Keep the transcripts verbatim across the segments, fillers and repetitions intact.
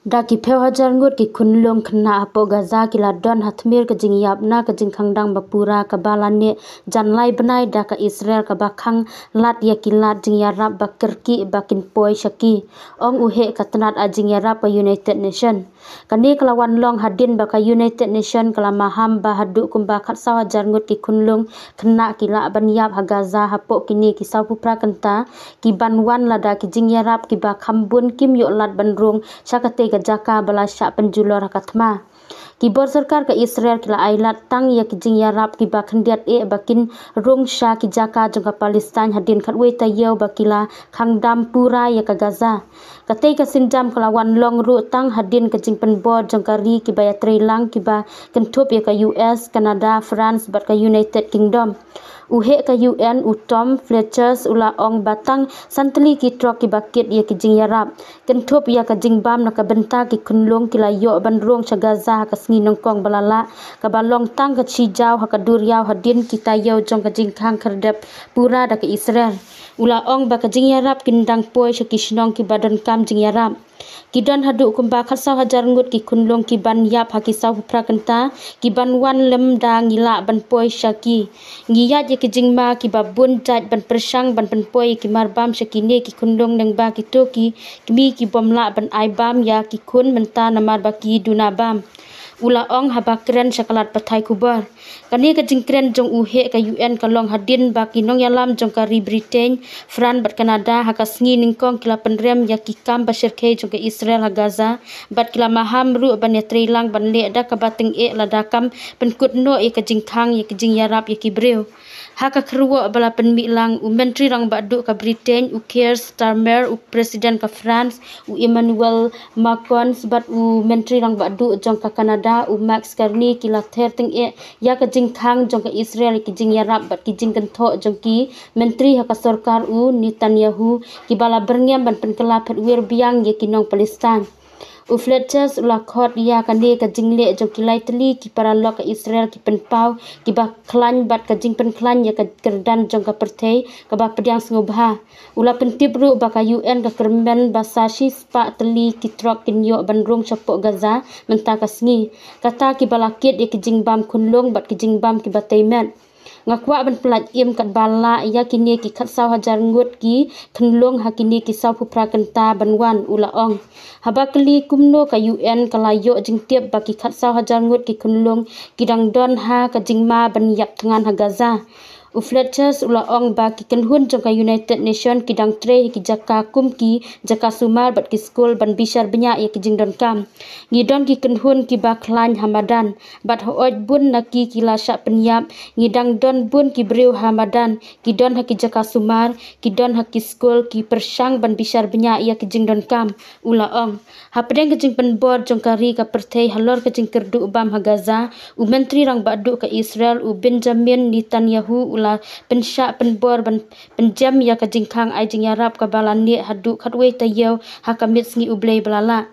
Da ki phew hajar ngut ki khunlung khynnah hapoh Gaza ki la don ha tmier ka jingïap na ka jingkhang dang ba pura kaba la neh jan lai bnai da ka Israel kaba khang lad ïa ki lad jingïarap ba kyrkieh ba kin poi sha ki, ong u heh ka tnat ai jingïarap ka United Nation. Kane ka la wan long hadien ba ka United Nation ka la maham ba haduh kumba khatsaw hajar ngut ki khunlung khynnah ki lah ban ïap ha Gaza hapoh kine ki sawphew phra kynta, ki ban wan lada ki jingïarap kiba kham bun kim ïoh lad ban rung sha katei ka jaka ba la shah pynjulor ha ka thma. Ki bor sorkar ka Israel ki la ai lad tang ïa ki jingïarap kiba khyndiat eh ba kin rung sha ki jaka jong ka Palestine hadien khatwei taïew ba ki la khang dam pura ïa ka Gaza. Katei ka sienjam ka la wan long ruh tang hadien ka jingpynbor jong ka ri kiba ïatreilang kiba kynthup ïa ka U S, Canada, France bad ka United Kingdom. U heh ka U N u Tom Fletcher u la ong ba tang san tylli ki trok kiba kit ïa ki jingïarap, kynthup ïa ka jingbam na ka bynta ki khunlung ki la ïoh ban rung sha Gaza ha ka sngi nyngkong ba la lah, kaba long tang ka shi jaw ha ka duriaw hadien ki taïew jong ka jingkhang khyrdep pura da ka Israel. U la ong ba ka jingïarap kin dang poi sha ki shnong kiba donkam jingïarap. Ki don haduh kumba khatsaw hajar ngut ki khunlung ki ban ïap ha ki sawphew phra kynta, ki ban wan lem da ngi lah ban poi sha ki. Ngi ïaid ïa ki jingma kiba bun jait ban pyrshang ban pynpoi ïa ki marbam sha kine ki khunlung lyngba kito ki kmie ki bym lah ban ai bam ïa ki khun mynta namar ba ki duna bam, u la ong haba kren sha ka lad pathai khubor. Kane ka jingkren jong u heh ka U N ka long hadien ba ki nongïalam jong ka ri Britain, France bad Canada ha ka sngi nyngkong ki la pynrem ïa ki kam ba shyrkhei jong ka Israel ha Gaza, bad ki la maham ruh ban ïatreilang ban leh da kaba tyngeh lada kam pynkut noh ïa ka jingkhang ïa ka jingïarap ïa ki briew. Ha ka kyrwoh ba la pynmih lang, u Myntri Rangbah Duh ka Britain u Keir Starmer, u President ka France u Emmanuel Macron bad u Myntri Rangbah Duh jong ka Canada u Mark Carney ki la ther tyngeh ïa ka jingkhang jong ka Israel ïa ki jingïarap bad ki jingkynthoh jong ki myntri ha ka sorkar u Netanyahu, kiba la byrngem ban pynkylla phet wir biang ïa ki nong Palestine. U Fletcher u la khot ïa kane ka jingleh jong ki lai tylli ki paralok ka Israel ki pynpaw kiba khlaiñ bad ka jingpynkhlaiñ ïa ka kyrdan jong ka pyrthei kaba pdiang sngewbha. U la pyntip ruh ba ka U N ka kyrmen ba sa shispah tylli ki trok kin ïoh ban rung shapoh Gaza mynta ka sngi, kata kiba la kit ïa ki jingbam khunlung bad ki jingbam kiba tei met. Nga kwah ban pyllait im katba lah ïa kine ki khatsaw hajar ngut ki khunlung ha kine ki sawphew phra kynta ban wan, u la ong. Haba kylli kumno ka U N ka la ïoh jingtip ba ki khatsaw hajar ngut ki khunlung ki dang don ha ka jingma ban ïap thngan ha Gaza, u Fletcher u la ong ba ki kynhun jong ka United Nation ki dang trei ha ki jaka kum ki jaka sumar bad ki skul ban bishar bniah ïa ki jingdonkam. Ngi don ki kynhun kiba khlaiñ ha madan, bad hooid bun na ki ki la shah pynïap. Ngi dang don bun ki briew ha madan, ki don ha ki jaka sumar, ki don ha ki skul, ki pyrshang ban bishar bniah ïa ki jingdonkam, u la ong. Hapdeng ka jingpynbor jong ka ri ka pyrthei halor ka jingkyrduh bam ha Gaza, u Myntri Rangbah Duh ka Israel u Benjamin Netanyahu u la pynshah pynbor ban pynjem ïa ka jingkhang ai jingïarap kaba la neh haduh khatwei taïew ha ka miet sngi U Blei ba la lah.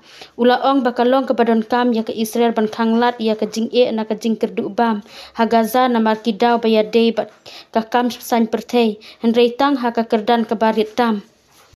U la ong ba ka long kaba donkam ïa ka Israel ban khang lad ïa ka jingeh na ka jingkyrduh bam ha Gaza namar ki daw ba ïadei bad ka kam saiñ pyrthei, hynrei tang ha ka kyrdan kaba rit tam.